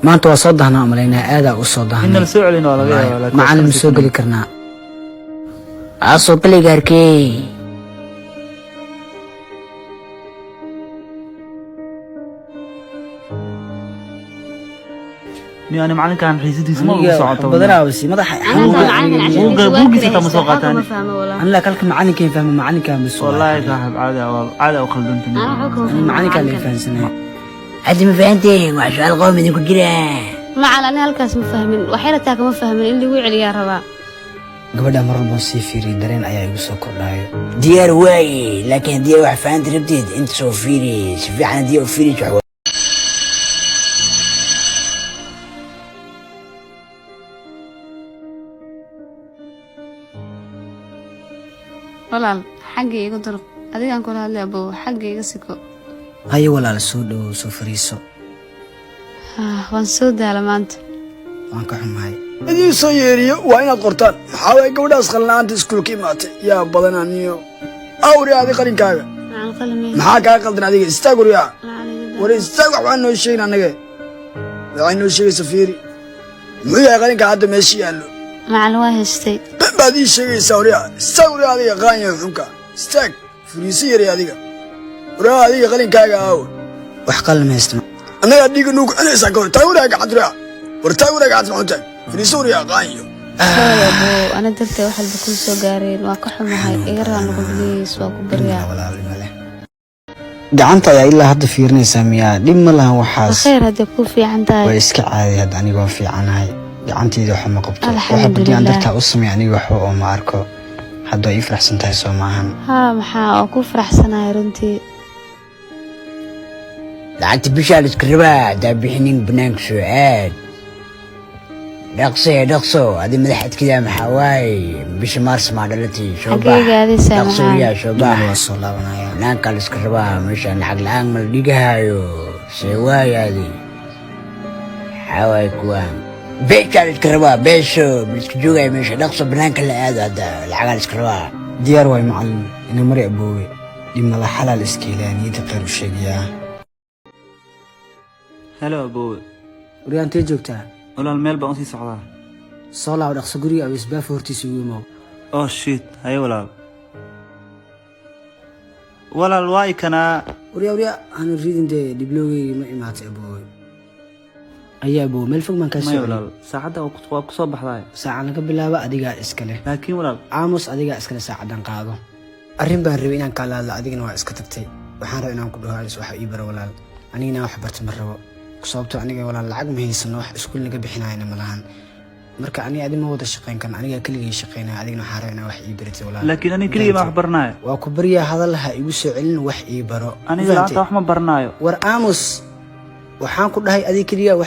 Maanta waa soo dahnaa umalaynaa, aadaa u soo In dahnay. nala soo celin waa laga yaabaa, laakiin Macalin, ma waa soo geli karnaa? Aa, soo galay gaarkee. Ni ani macalinkan xiisadiisa ma ugu socoto. Badanaabasi madaxa. Buuggiisa kama soo qaataan. Anila kalka macalinkan fahma, macalinkan bas. Wallaahi saaxiib, caadi ah, caadi u khaldanta. Macalinkaa la fahansanaya. Hadda ma fahanteen wax su-aal qowm idinku jira? Macal, ani halkaas ma fahmin, waxyar taa kama fahmin, in lagu celiyaa rabaa. Gabadha mar walba sii fiiriy, dareen ayaa igu soo kordhayo. Diyaar waaye, laakiin haddii ay wax fahanta rabteed, inta soo fiiri si fiican. Haddii u fiiri wax. Walaal, xagga iga durq, adigaan kula hadlay. Abow, xagga iga siko. Haye walaal, soo dhowow, soo fariiso. Ah, waan soo daala maanta. Waan ka xumahay. Idiin soo yeeriyo waa inaad qortaan. Maxaa waay gabadhaas qalin-la'aanta iskuulka imaatay? Yaa badanaa niyo awri adi qalinkaaga. Macal, qalin. Maxaa kaa qaldan adiga? Istaag waryaa. Macal, iga. War istaag, wax baa noo sheegin annaga. Waxay noo sheegaysa fiiri, muxuu yahay qalinka hadda meesha yaallo? Macal, waa haystay. Ben baad ii sheegaysaa waryaa. Istaag waryaa, adiga qaanya xunka, istaag, furiiso yari adiga. Waryaa, adiga qalinkaaga aawo? Wax qalin haysta. Annagaa dhiigga nugu cunaysaa ka hor. Taag waryaa gacant, waryaa, war taag waryaa gacant, maxuu taag? Furiiso waryaa, qaanyo. Sorry abow, ana dartee wax walba kula soo gaareen, waa ka xumahay. Iga raa noqo please, waa ku baryaa. Gacanta ayaa ilaa hadda fiirinaysaa miyaa? Dhib ma lahan waxaas. Khayr haddii kuu fiican tahay. Waa iska caadi hadda, aniga waa fiicanahay, gacanteyda waxa ma qabto waxa Alxamdulilah. badii aan dartaa u sameey, aniga waxba oo ma arko. Hadda waa ii faraxsan tahay, soo maahan? Haa, maxaa oo ku faraxsanahay runtii. Lacagta bishaa la iska rabaa, haddaa bixinin banaanka soo aad. Dhaqso, dhaqso adi madax adkidaa. Maxaa waaye, bisha Maars maa dhalatay? Soo bax. Xageega aadaysaa? Dhaqso. Maxaa? Waryaa, soo bax. Waa soo laabanaya. Banaanka la iska rabaa, meeshaan lacag la-aan ma la dhigahaayo. See waayaadi? Maxaa waaye kuwaan? Beeshaa la iska rabaa, beesho ma la iska joogaya meesha. Dhaqso, banaanka la aado hadda, lacagaa la iska rabaa. Diyaar waay macalin, ina mari aboowe. Dhib mala, xalaal iska helaa, niyadda khayr u sheegayaa. Hello aboowe. Waryaa, intee joogtaa? Walaal, meel baan usii socdaa. Soo laabo dhaqso, guriga Awisbaafo hortiisa ugu imow. Oh shit, haye walaal, walaal waa ikanaa. Waryaa, waryaa, aanu ridin dee, dhiblowgeyga ma imaatay aboowe? Ayaa aboowe, meel fog baan kaa Maya. soo. Walaal, saacadda waa ku soo baxdaay. Saacan laga bilaabo adigaa iska leh. Laakiin walaal. Aamus, adigaa iskale, saacadan qaado. Arrin baan rabay inaan kaala hadlo, adigana waa iska tagtay. Waxaan rabay inaan ku dhaho alis waxa ii baro walaal. Anigana wax barta ma rabo, sababtoo aniga walaal lacag ma haysano, wax iskuul naga bixinayna ma lahan. Marka aniga adi ma wada shaqayn karno, anigaa keligay shaqaynaya. Adigana waxaan rabay inaan wax ii baratay walaal. Laakiin aniga keligay ma wax baranaayo. Waa ku baryaa, hadal ha igu soo celin, wax ii baro. Aniga Ma fahantay? la'aanta wax ma baranaayo. War aamus, waxaan ku dhahay adiga keliya wax.